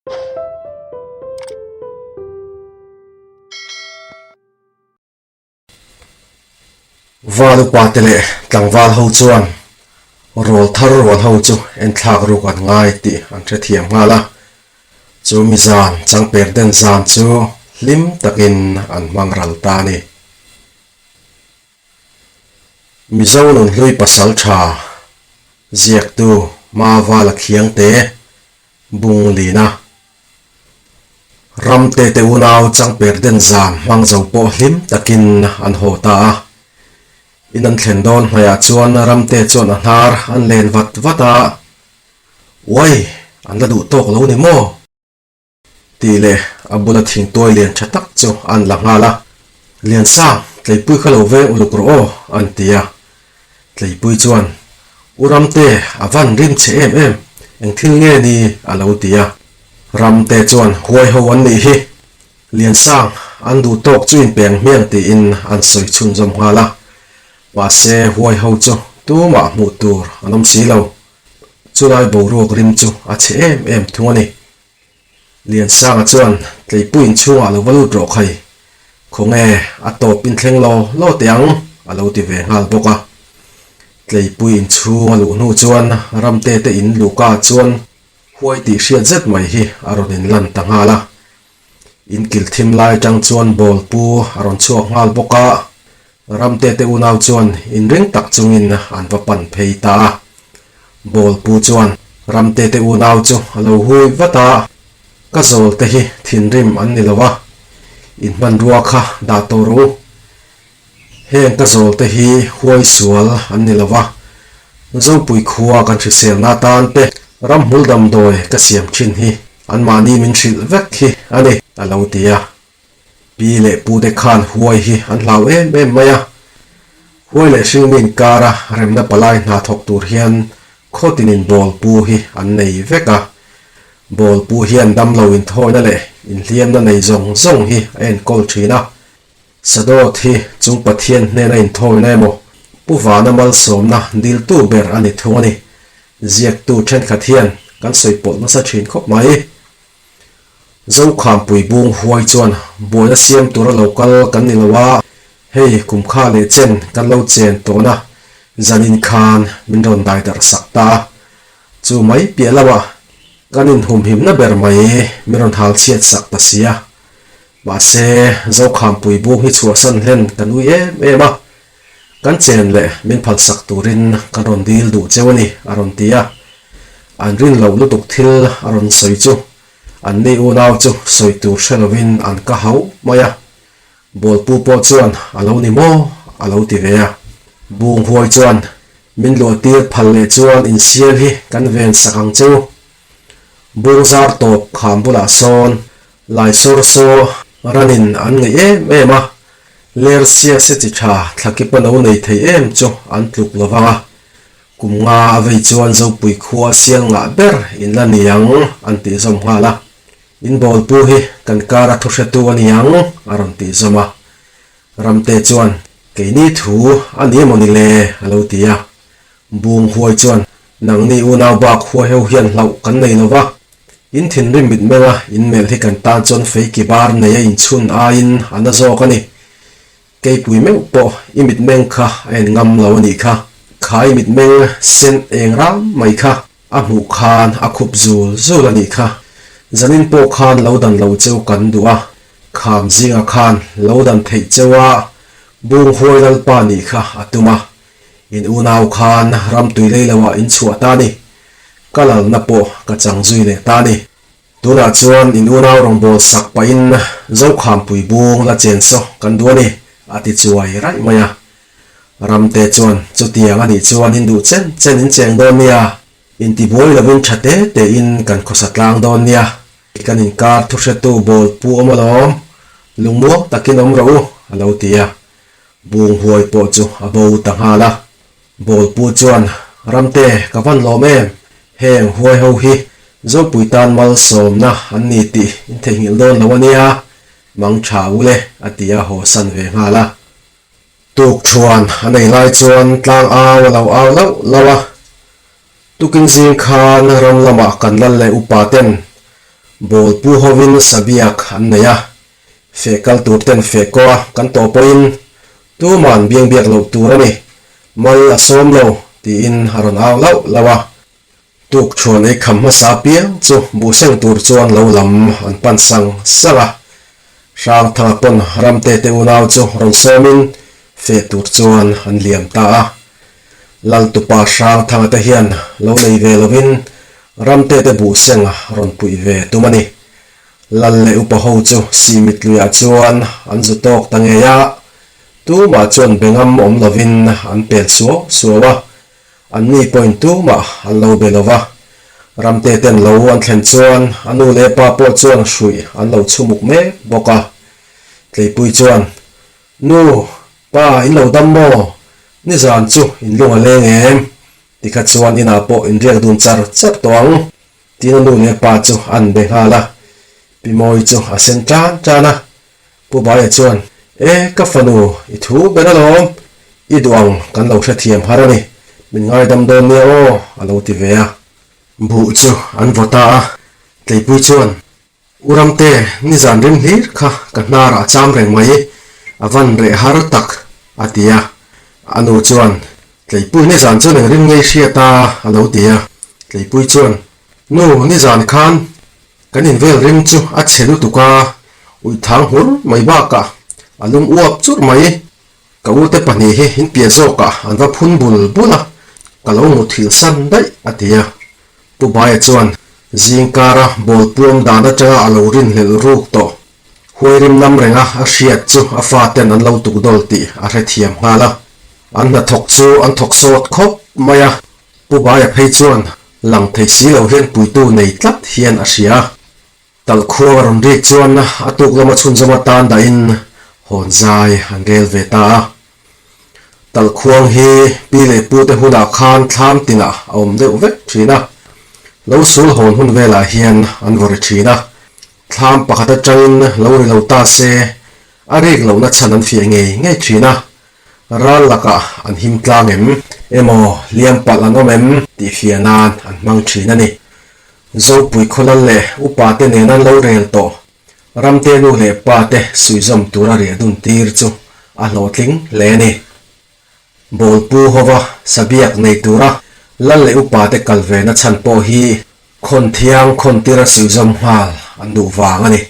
Val upa te leh tlangval ho chuan rawl thar rual ho chu enthlak ruk an ngai tih an hrethiam nghal a, chu mi zan changper den zan chu hlim takin an hmang ral ta a ni. Mizo nunhlui pasal tha ziaktu Mavala Khiangte Bung Lina Ramte te unau changper den zan hmang zo pawh hlim takin an haw ta a. In an thlen dawn hmaiah chuan Ramte chuan a hnar an len vat vat a, Uai, an la duh tawk lo ni maw? Tih leh a bula thingtuai lian tha tak chu an la nghal a, Liansang, Tleipui kha lo veng uluk rawh aw, an ti a. Tleipui chuan, U Ramte, a van rim che em em, eng thil nge ni? a lo ti a. Ramte chuan, Huai ho an nih hi, Liansang, an duh tawk chu inpeng hmiang tiin an sawi chhunzawm nghal a. Mahse, huai ho chu tumah hmuh tur an awm si lo. Chulai boruak rim chu a chhe em em thung a ni. Liansanga chuan Tleipui inchhungah lo va lut rawh khai, khawnge a tawp inthleng lo lo teh ang a lo ti ve nghal bawk a. Tleipui inchhung a luh hnu chuan Ramte te in luhka chuan huai tih hriat zet mai hi a rawn inlan ta nghal a. In kil thim lai atang chuan ball pu a rawn chhuak nghal bawk a, Ramte te unau chuan inring tak chungin an va pan phei ta a. Ball pu chuan Ramte te unau chu a lo hui vat a, Ka zawl te hi thinrim an ni lo a, in hmanrua kha dah tawh rawh u. Heng ka zawl te hi huai sual an ni lo a, Zopui khua kan hriselna atan te ramhmul damdawi ka siam thin hi anmahni min hrilh vek hi a ni, a lo ti a. Pi leh pu te khan huai hi an hlau em em mai a, huai leh hringmi inkara remna palai hna thawk tur hian khawtinin bawl pu hi an nei vek a. Bawl pu hian damlo inthawina leh inhliamna nei zawng zawng hi a enkawl thin a. Sadawt hi chung Pathian hnena inthawina emaw, Pu Vana malsawmna diltu ber a ni thung a ni. Ziaktu thenkhat hian kan sawi pawlh nasa thin khawp mai. Zokhampui bung huai chuan buaina siam tura lo kal kan ni lo a, hei kum kha leh chen kan lo chen tawhna zanin khan min rawn dai darh sak ta a. Chu mai piah lamah kan inhumhimna ber mai min rawn hal chhiat sak ta si a. Mahse, Zokhampui bung hi chhuahsan hlen kan ui em em a, kan chen leh min phalsak turin kan rawn dil duh cheu a ni, a rawn ti a. An rin loh lutuk thil a rawn sawi chu an ni unau chu sawi tur hre lovin an ka hau mai a. Bawlpu pawh chuan a lo ni maw? a lo ti ve a. Bung huai chuan min luahtir phal leh chuan insial hi kan ven sak ang cheu. Bung zar tawp kham bulah sawn Laisawr saw ranin an ngaih em em a, Lersia se chi tha thlakipa lo nei thei em chu an tluk lo vang a, kum nga a vei chuan Zopui khua sial ngah ber in la ni ang an tih zawm nghal a, in bawlpu hi kan kara thu hretu a ni ang a rawn tih zawm a, Ramte chuan keini thu a ni emaw ni le a lo ti a, Bung huai chuan nangni unau bak huai ho hian hlauh kan nei lo va, In thinrim mitmenga in melh hi kan tan chuan fei ki bar nei a inchhun aiin a na zawk a ni. Keipui meuh pawh i mitmeng kha a en ngam lo a nih kha. Kha i mitmeng sen eng ram mai kha a hmuh khan a khup zul zul a nih kha. Zanin pawh khan lo dan lo cheu kan duh a, kham zingah khan lo dan theih cheu a, bung huai lalpa nih kha a tum a. In unau khan ram tui lei loah in chhuah ta ni. Ka lalna pawh ka chang zui leh ta ni. Tunah chuan in unau rawngbâwl sak pahin Zokhampui bung la chen saw kan duh a ni, a ti chuai raih mai a. Ramte chuan chutiang a nih chuan in duh chen chen in cheng dawn nia, intibuai lovin tha te tein kan khawsa tlang dawn nia, kan inkar thuhretu bawl pu awm alawm, lungmuang takin awm rawh u, a lo ti a. Bung huai pawh chu a bo ta nghal a. Bawlpu chuan, Ramte, ka van lawm em? Heng huai ho hi Zopui tan malsawmna an ni tih in theihnghilh dawn lo a nia, mang tha u le, a ti a haw san ve nghal a. Tuk thuan a nei lai chuan tlang au a lo au lauh lauh a. Tukin zing khan ram lamah kan lal leh upa ten. Bawl pu hovin sabiak an nei a, feh kal tur ten feh kawh a kan tawh pawhin tuman biang biak loh tur a ni, mal a sawm lo, tiin a rawn au lauh lauh a. Tuk thuan ei kham hmasa piang chu buhseng tur chuan lo lam an pan sang sang a. Hrangthanga pawn Ramte te unau chu rawn sawmin feh tur chuan an liam ta a. Laltupa Hrangthanga te hian lo nei ve lovin Ramte te buhseng rawn puih ve tum a ni. Lal leh upa ho chu Simit luiah chuan an zu tawk ta ngei a, tumah chuan bengam awm lovin an pel suau suau a. Anni pawhin tumah an lo be lo va, Ramte ten lo an thlen chuan a nu leh pa pawh chuan hruih an lo chhumuk mek bawk a. Tleipui chuan, Nu, pa in lo dam maw? Nizan chu in lung a leng em? Tikha chuan inah pawh in riak dun char char tawh ang, tiin a nu leh pa chu an be nghal a. Pi Mawi chu a sen tan tan a, Pu Baia chuan, E, ka fanu, i thu ber alawm, i duh ang kan lo hrethiam har a ni, min ngaidam dawn nia aw, a lo ti ve a. Buh chu an vaw ta a, Tleipui chuan, U Ramte, nizan rim hlir kha ka hnarah a cham reng mai, a van reh har tak, a ti a. A nu chuan, Tleipui nizan chuan eng rim ngei hriat a, a lo ti a. Tleipui chuan, Nu, nizan khan Kan invel ring chu a chhe lutuk a, uithang hmur mai bakah a lum uap churh mai. Ka ute pahnih hi in piah zawkah an va phun bul bul a, ka lo muthilh san daih a ti a. Pu Baia chuan zingkara bawl puam dan atanga a lo rinhlelh ruk tawh. Huai rim nam renga a hriat chu a faten an lo tukdawl tih a hrethiam nghal a. An hnathawk chu an thawk sawt khawp mai a. Pu Baia phei chuan lang thei si lo hian puitu nei tlat hian a hria. Talhkhuang a rawn rik chuan a tuk lama chhunzawm atan dahin hawn zai an rel ve ta a. Talhkhuang hi pi leh pute hunah khan thlam tinah a awm deuh vek thin a. Lo sul hawn hun velah hian an vaw ri thin a. Thlam pakhat atangin lo ri lo ta se a rik lohna chhan an fiah ngei ngei thin a. Ral lakah an him tlang em? Emaw, hliam palh an awm em? tih fiah nan an hmang thin a ni. Zopui khawlal leh upa te nen an lo rel tawh. Ramte nu leh pa te suihzawm tura riah dun tir chu a hlawhtling hle a ni. Bawlpu hova sabiak nei tura lal leh upa te kal ve na chhan pawh hi khawn thiang khawn tira suihzawm nghal an duh vang a ni.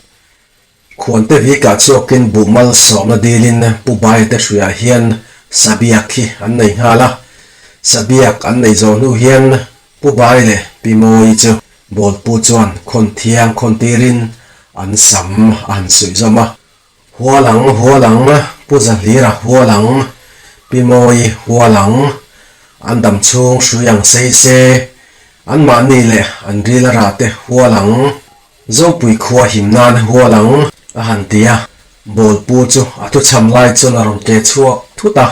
Khuante vikah chuakin buh malsawmna dilin Pu Baia te hruiah hian Sabiak hi an nei nghal a. Sabiak an nei zawh hnu hian Pu Bai leh Pi Mawi chu Bawlpu chuan khawn thiang khawn tirin an sam a han suih zawm a. Hual ang, hual ang, Pu Zahlira hual ang, Pi Mawi hual ang, an dam chhung hrui ang sei se, anmahni leh an ril a rah te hual ang. Zopui khua him nan hual ang, a han ti a. Bawlpu chu a thuchham lai chuan a rawn ke chhuak thut a.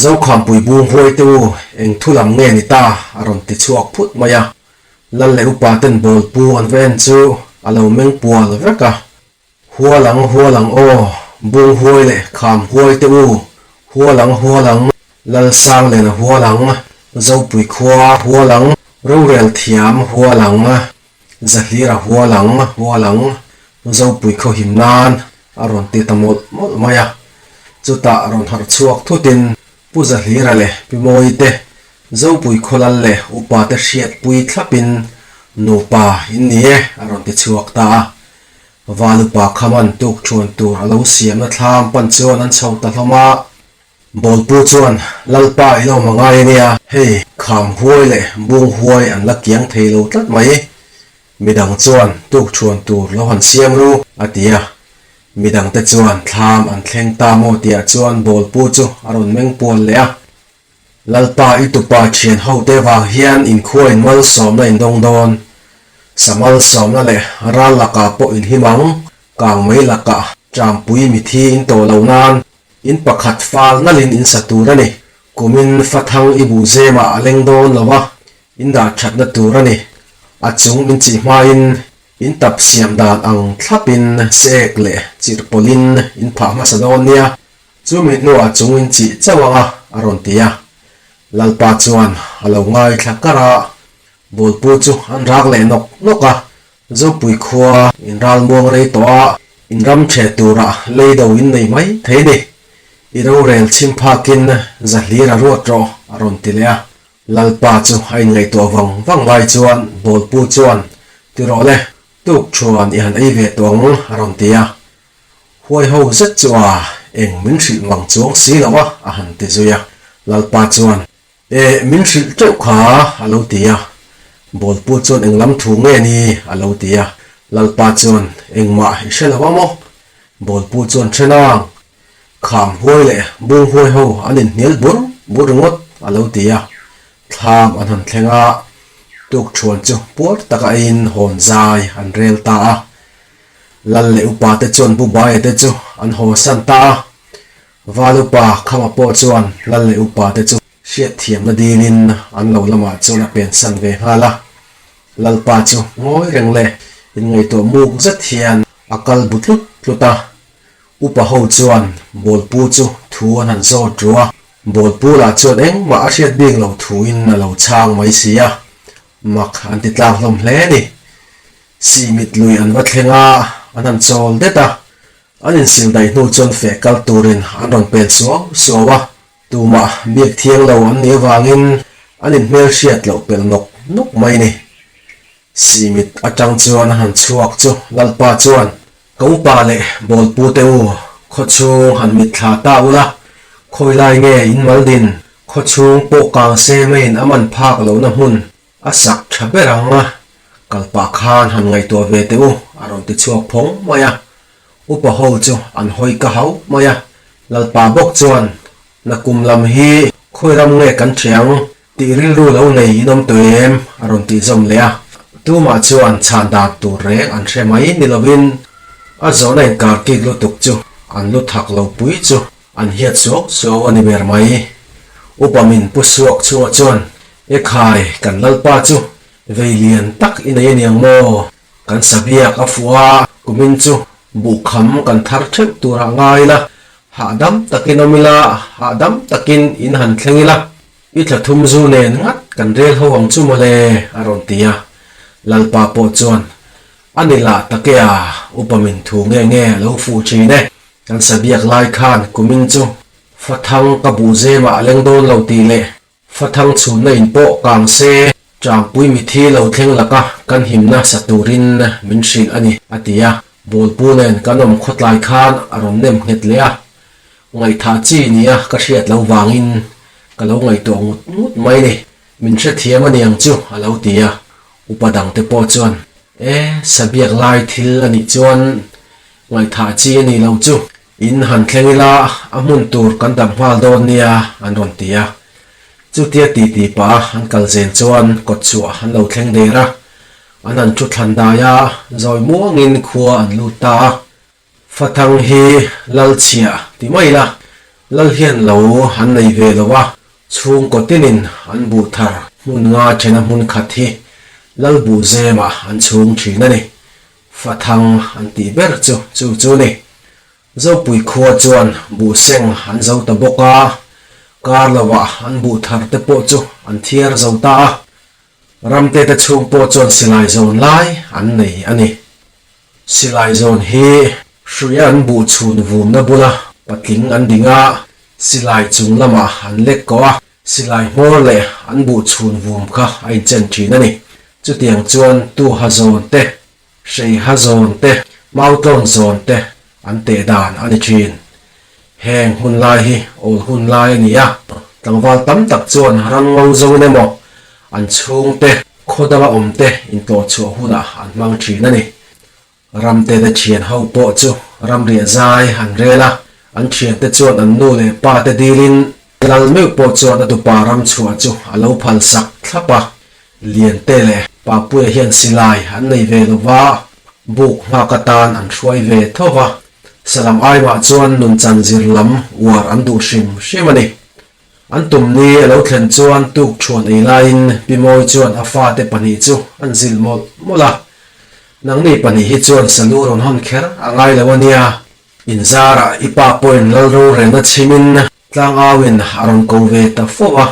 Zokhampui bung huai te u, eng thu lam nge ni ta? a rawn ti chhuak phut mai a. Lal leh upa ten Bawlpu an va en chu a lo meng pual vek a. Hual ang, hual ang aw, bung huai leh kham huai te u, hual ang, hual ang, Lal sang len a hual ang, Zopui khua hual ang, rorel thiam hual ang, Zahlira hual ang, hual ang, Zopui khaw him nan a rawn ti ta mawlh mawlh mai a. Chutah rawn harh chhuak thutin Pu Zahlira leh Pi Mawi te, Zopui khawlal leh upa te hriatpui thlapin nupa in ni e a rawn ti chhuak ta a. Val upa khaman tuk thuan tur a lo siamna thlam pan chuan an chho ta hlawm a. Bawlpu chuan, Lalpa i lo hma ngai a nia, hei kham huai leh bung huai an la kiang thei lo tlat mai. Midang chuan tuk thuan tur lo han siam ru, a ti a. Midangte chuan thlam an thleng ta maw tihah chuan Bawlpu chu a rawn meng pual leh a. Lalpa i tupa thian hote vang hian inkhuain malsawmna in dawng dawn. Sa malsawmna leh ral lakah pawh in him ang, kang mai lakah ṭampui mithi in tawh lo nan In pakhat fal nalhin in sa tur a ni. Kumin fathang i buh zemah a leng dawn lo a, in dah thatna tur a ni. A chung in chih hmain in tap siam dan ang thlapin sek leh chirh pawlhin in phah hmasa dawn nia. Chumi hnuah chung in chih chauh ang a, a rawn ti a. Lalpa chuan a lo ngaithla kar a, Bawlpu chu an rak leh nawk nawk a. Zopui khua in ralmuang rei tawh a, in ram ṭheh turah lei do in nei mai thei ni. I rorel chhim phakin Zahlira ruat rawh a rawn ti leh a. Lalpa chu a inngaihtuah vang vang lai chuan Bawlpu chuan, Ti rawh le, tuk chuan i han ei ve tawh ang a rawn ti a. Huai ho zet chu a eng min hrilh mang chuang si lo a a han ti zui a. Lalpa chuan, E, min hrilh teuh kha a lo ti a. Bawlpu chuan eng lam thu nge ni a lo ti a. Lalpa chuan engmah i hre lo a maw? Bawlpu chuan hre nang. Kham huai leh bung huai ho an inhnial bur bur ringawt a lo ti a. Thlam an han thleng a, tukṭhuan chu puar taka eiin hawn zai an rel ta a. Lal leh upa te chuan Bubaia te chu an haw san ta a. Val upa Khama pawh chuan Lal leh upa te chu hriatthiamna dilin an lo lamah chuan a pensan ve nghal a. Lalpa chu ngawi reng leh inngaihtuah muk zet hian a kal bu tlut tlut a. Upa ho chuan Bawlpu chu thu an han zawt ru a, Bawlpu lah chuan engmah a hriat bik lo thuin a lo chhang mai si a, mak an ti tlak hlawm hle a ni. Sihmit lui an va thleng a, an han chawl det a, An insil daih hnu chuan feh kal turin an rawn pen suau suau a, tumah biak thiang lo an nih avangin an inhmel hriat loh pelh nawk nawk mai ni. Simit atang chuan a han chhuak chu Lalpa chuan, Ka upa leh Bawlpu te u, khawchhung han mitthla ta ula, khawi lai nge in mal din, khawchhung pawh kang se maiin a man phak lohna hmun A sak tha ber ang a, kal pah khan han ngaihtuah ve teh u, a rawn ti chhuak phawng mai a. Upa ho chu an hawi ka hau mai a, Lalpa bawk chuan, Na kum lam hi khawi ram nge kan ṭhe ang tih rilru lo nei in awm tawh em? a rawn tih zawm leh a. Tumah chuan chhan dan tur reng an hre mai ni lovin a zawhna inkar kik lutuk chu an lu thak lo pui chu an hiat suau suau a ni ber mai. Upa min pu suak chungah chuan E khai, kan Lalpa chu vei lian tak i nei aniang maw? Kan sabiak a fuh a, kumin chu buhkham kan thar theuh turah ngai ila, hahdam takin awm ila, hahdam takin in han thleng ila, i thla thum zu nen ngat kan rel ho ang chu mawle, a rawn ti a. Lalpa pawh chuan, A ni lah tak e a, upa min thu nge nge a lo fuh thin e, kan sabiak lai khan kumin chu fathang ka buhzemah a leng dawn lo tih leh Fathang chhunna in pawh kang se, Changpui mithi lo thleng laka kan himna sa turin min hrilh a ni, a ti a. Bawlpu nen kan awm khawtlai khan a rawn nem nghet leh a, ngaihthah chi nia ka hriat lo vangin ka lo ngaihtuah ngut ngut mai ni, min hrethiam a niang chu, a lo ti a. Upa dangte pawh chuan, E, sabiak lai thil a nih chuan ngaihthah chi a nih lo chu, In han thleng ila, a hmun tur kan dap nghal dawn nia, an rawn ti a. Chutia ti ti pah a an kal zel chuan kawt chhuah an lo thleng der a. An han thu thlan dai a, zawi muangin khua an lut ta a. Fathang hi lal chhiah ti mai ila, lal hian lo an nei ve lo a, chhungkaw tinin an buh thar hmun nga thena hmun khat hi lal buh zemah an chhung thin a ni. Fathang an tih ber chu chu chu ni. Zopui khua chuan buh seng an zo ta bawk a, kar lovah an buh thar te pawh chu an thiar zo ta a. Ramte te chhung pawh chuan silai zawn lai an nei a ni. Silai zawn hi hruia an buh chhun vumna bula patling an ding a, silai chung lamah an lek kawh a, Silai hmawr leh an buh chhun vum kha a inchen thin a ni. Chutiang chuan tu ha zawn te, hrei ha zawn te, mautlawn zawn te an teh dan a ni thin. Heng hun lai hi awl hun lai a ni a, tlangval tam tak chuan ram ngo zo in emaw an chhungte, khaw danga awm te intlawh chhuah hunah an hmang thin a ni. Ramte te thian ho pawh chu ramriah zai an rel a, an thiante chuan an nu leh pa te dilin lal meuh pawh chuan a tupa ram chhuah chu a lo phal sak thlap a. Liante leh Papuia hian silai an nei ve lo va, buk nghak atan an hruai ve tho va, salam aimah chuan nunchan zir lam uar an duh hrim hrim a ni. An tum ni a lo thlen chuan tuk thuan ei laiin Pi Mawi chuan a fate pahnih chu an zilh mawlh mawlh a. Nangni pahnih hi chuan salu rawn hawn kher a ngai lo a nia. Inzarah i pa pawhin lal rorelna chhimin tlangauin a rawn ko ve ta fo a.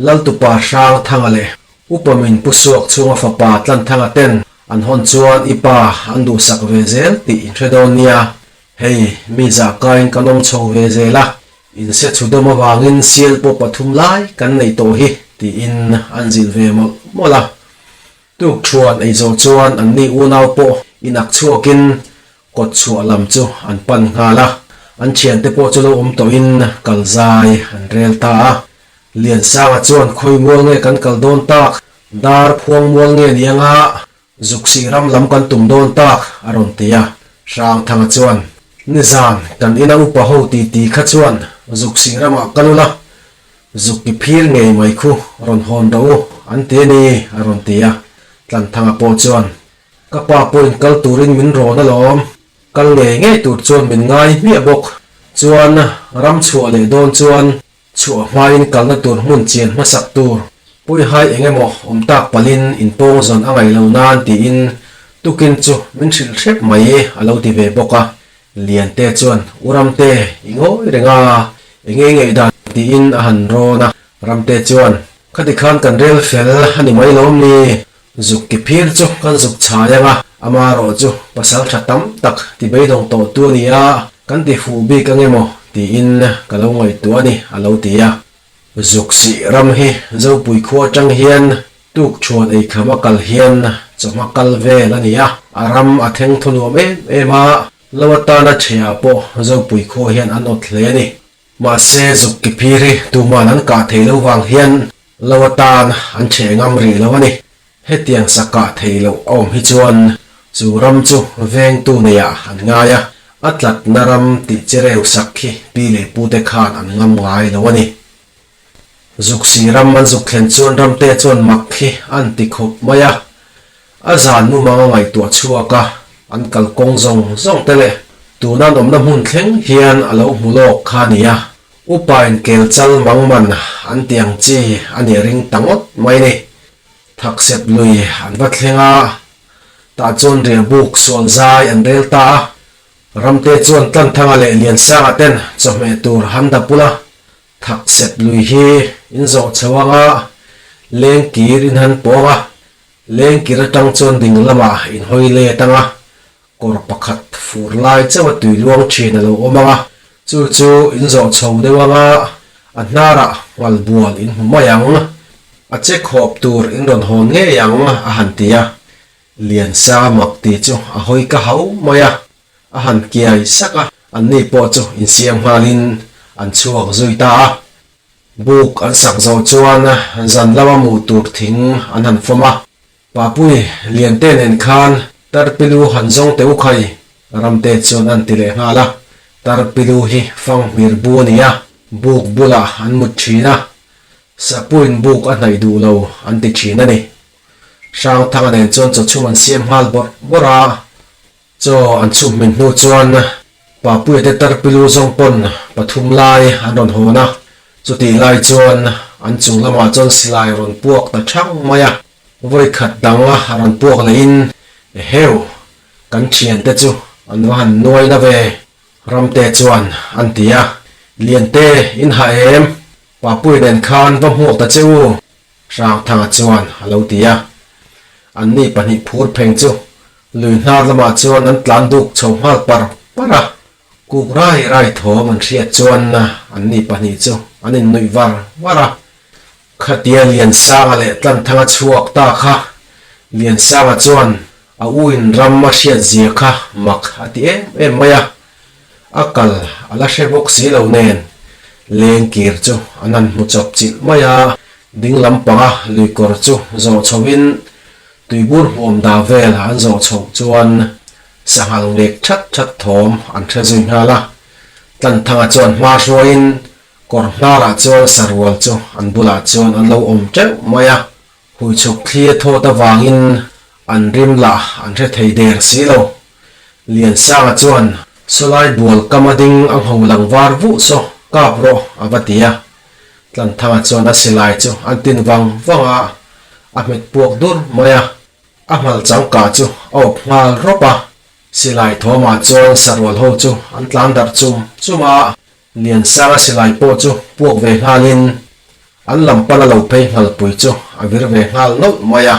Laltupa Hrangthanga leh Upa min pu suak chhunga fapa Tlanthanga ten. An hawn chuan i pa an duhsak ve zel tih in hre dawn nia. Hei, mi zahkaiin kan awm chho ve zel a, inse chhu dawm avangin sial pawh pathum lai kan neih tawh hi, tiin an zilh ve mawlh mawlh a. Tuk thuan ei zawh chuan anni unau pawh inak chhuakin kawt chhuah lam chu an pan nghal a, an thiante pawh chu lo awm tawhin kal zai an rel ta a. Liansanga chuan khawi mual nge kan kal dawn tak, dar phuang mual nge ni anga Zuksih ram lam kan tum dawn tak a rawn ti a. Hrangthanga chuan, Nizan kan ina upa ho titi kha chuan Zuksih ramah kal ula, zuk i phir ngei mai khu rawn hawn rawh u an ti a ni a rawn ti a. Tlanthanga pawh chuan, Ka pa pawhin kal turin min rawn alawm, kal ngei ngei tur chuan min ngai hmiah bawk. Chuan ram chhuah leh dawn chuan Chhuah hmain kalna tur hmun chian hmasak tur puihai eng emaw awm tak palhin inpawng zawn a ngaih lo nan tiin tukin chu min hrilh hrep mai a lo ti ve bawk a. Liante chuan U Ramte i ngawi reng a, eng nge ngaihdan tiin a han rawn a. Ramte chuan Khati khan kan rel fel a ni mai lawm ni? Zuk ki phir chu kan zuk chhai ang a, amarawh chu pasal tha tam tak ti beidawng tawh tu a ni a, kan ti fuh bik ang emaw tiin ka lo ngaihtuah a ni, a lo ti a. Zuk sih ram hi Zopui khua atang hian tuk chhuan eikham a kal hian chawhma kal vel a ni a, a ram a theng thaw nuam em em a, lo atana chhehah pawh Zopui khua hian an awt hle a ni. Mahse zuk ki phir hi tuman an kah thei lo vang hian Lo atan an chhe ngam rih lo a ni. Hetiang sa kah thei loh a awm hi chuan chu ram chu vengtu neiah an ngai a, a tlatna ram tih chi reu sak khi pi leh pute khan an ngam ngai lo a ni. Zuksi ram an zuk thlen chuan ramte chuan mak khi an ti khawp mai a, A zan mumang a ngaihtuah chhuak a, an kalkawng zawng zawng te leh tuna an awmna hmun thleng hian a lo hmu lawk kha a ni a, upain kel chal mang man an ti ang chi a nih ring ta ngawt mai ni. Thaksep lui an va thleng a, tah chuan riahbuk sual zai an rel ta a, Ramte chuan Tlanthanga leh Liansanga ten chawhmeh tur han dap ula, Thaksep lui hi in zawh chho ang a, lengkir in han pawng a, Lengkir atang chuan ding lamah in hawi let ang a, kawr pakhat fur lai chauh a tui luang thin a lo awm ang a, chu chu in zawh chho deuh ang a, a hnarah ngal bual in hmu mai ang, a che khawp tur in rawn hawn ngei ang a han ti a. Liansa mak ti chu a hawi ka hau mai a, a han kiai sak a, anni pawh chu insiam nghalin an chhuak zui ta a. Buk an sak zawh chuan zan lama mu tur thing an han fawm a. Papui, Liante nen khan Tarpilu han zawng teh u khai, Ramte chuan an ti leh nghal a. Tarpilu hi fanghmir bu a ni a, buk bulah an mut thin a. Sapuiin buk a hnaih duh lo an ti thin a ni. Hrangthanga nen chuan chawchhum an siam nghal bawrh bawrh a. Chaw an chhum hmin hnu chuan Papuia te tarpilu zawng pawn pathum lai an rawn hawn a, chutih lai chuan an chung lamah chuan silai rawn puak ta thang mai a, vawi khat dang a rawn puak lehin Eheu, kan thiante chu an va han nuai na ve, Ramte chuan an ti a, Liante in hah em? Papuia nen khan va hmuak ta che u, Hrangthanga chuan a lo ti a, anni pahnih phur pheng chu lui hnar lamah chuan an tlan duk chho nghal par par a, kuk rai rai thawm an hriat chuan anni pahnih chu an innuih var var a. Khatia Liansanga leh Tlanthanga chhuak ta kha Liansanga chuan a uin ram a hriat zia kha mak a ti em em mai a, A kal a la hre bawk si lo nen lengkir chu an han hmu chawp chilh mai a, ding lampanga luikawr chu zawh chhoin tuibur hmuam da vel an zawh chhoh chuan sanghal ngek that that thawm an hre zui nghal a. Tlanthanga chuan hma hruaiin kawr hnarah chuan sarual chu an bulah chuan an lo awm teuh mai a, Huichhuk thli a thawt avangin an rim lah an hre thei der si lo. Liansanga chuan sawlai bual kam a ding a ngho lang var vuh saw kap rawh a va ti a. Tlanthanga chuan a silai chu an tin vang vang a, a hmet puak dur mai a. A ngal changkah chu a awp nghal rawp a. Silai thawmah chuan sarual ho chu an tlan darh chum chum a. Liansanga silai pawh chu puak ve nghalin an lam pana lo phei nghalpui chu a vir ve nghal nawlh mai a.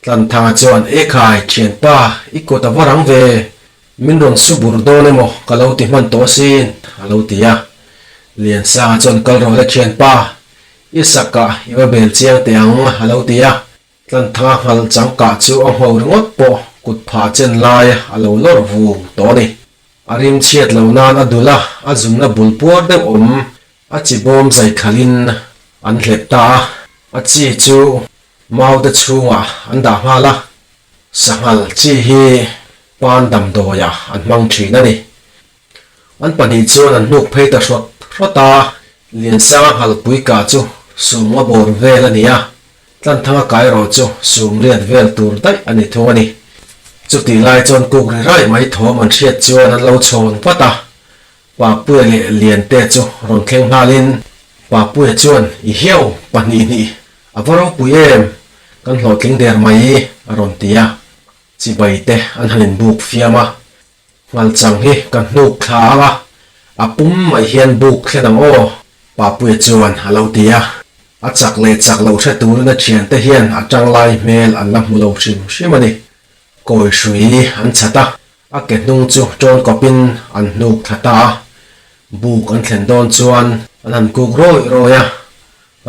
Tlanthanga chuan, Ekhai, thianpa, i kut a va rang ve, min rawn su bur dawn emaw ka lo ti hman tawh asin, a lo ti a. Liansanga chuan, Kal rawh le thianpa, i sakah i va bel chiang teh ang, a lo ti a. Tlanthanga nghal changkah chu a ngho ringawt pawh kut phah chen lai a lo lawr vung tawh a ni. A rim chhiat lo nan a dul a, a zunna bul puar deuh awm a chi bawm zai khalhin an hlep ta a, a chi chu Maute chhungah an dah nghal a, sanghal chi hi pan damdawiah an hmang thin a ni. An pahnih chuan an hnuk phei ta hrawt hrawt a, Liansanga nghalpui kah chu sum nga bawr vel a ni a, Tlanthanga kai erawh chu sum riat vel tur daih a ni thung a ni. Chutih lai chuan kuk ri raih mai thawm an hriat chuan an lo chhawn vat a, Papuia leh Liante chu rawn thleng nghalin Papuia chuan i hiau pahnih hnih a va ropui em, kan hlawhtling der mai a rawn ti a, chibai te an han inbuk fiam a, Nghalchang hi ka hnuk thla ang a, a pum mai hian buk thlen ang aw, Papuia chuan a lo ti a. A chak leh chak loh hre turin a thiante hian a tanglai hmel an la hmu lo hrim hrim a ni. Kawi hrui an chhat a, a ke hnung chu tawn kawpin an hnuk thla ta a. Buk an thlen dawn chuan an han kuk rawih rawih a,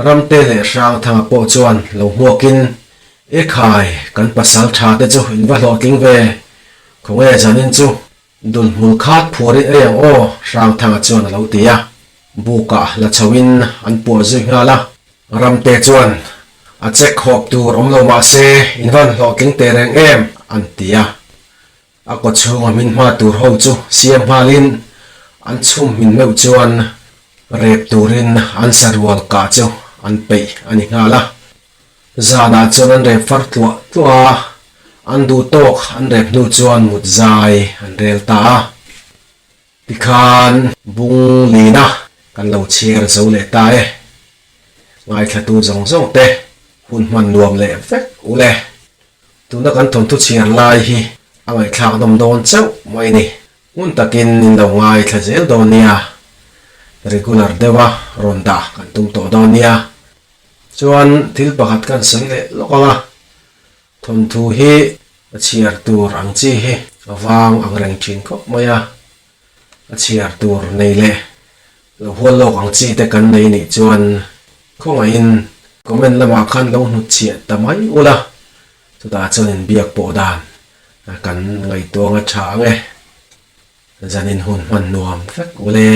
Ramte leh Hrangthanga pawh chuan lo hmuakin, E khai, kan pasal tha te chu in va hlawhtling ve, khawnge zanin chu dulhmul khat phuarin ei ang aw, Hrangthanga chuan a lo ti a. Bukah la chhoin an puah zui nghal a. Ramte chuan, A check hawp tur awm lo mah se, in van hlawhtling teh reng em, an ti a. A kaw chhunga hmin hma tur ho chu siam nghalin an chhum hmin meuh chuan rep turin an sarual kah chu an peih a ni nghal a. Zanah chuan an rep far tluah tluah a, an duh tawk an rep hnu chuan mut zai an rel ta a. Tikhan bung lina kan lo chhiar zo leh ta e. Ngaithlatu zawng zawng te hun hman nuam leh vek u le. Tuna kan thawnthu chhiar lai hi a ngaihthlak nawm dawn chauh mai ni. Hmun takin in lo ngaithla zel dawn nia. Regular deuha rawn dah kan tum tawh dawn nia. Chuan thil pakhat kan sawi leh lawk ang a. Thawnthu hi a chhiar tur ang chi hi a vang ang reng thin khawp mai a, a chhiar tur nei leh lo hual lawk ang chi te kan nei nih chuan khawngaihin comment lamah khan lo hnutchhiah ta mai ula, chutah chuan inbiak pawh dan kan ngaihtuah anga tha ang e, zanin hun hman nuam vek ule.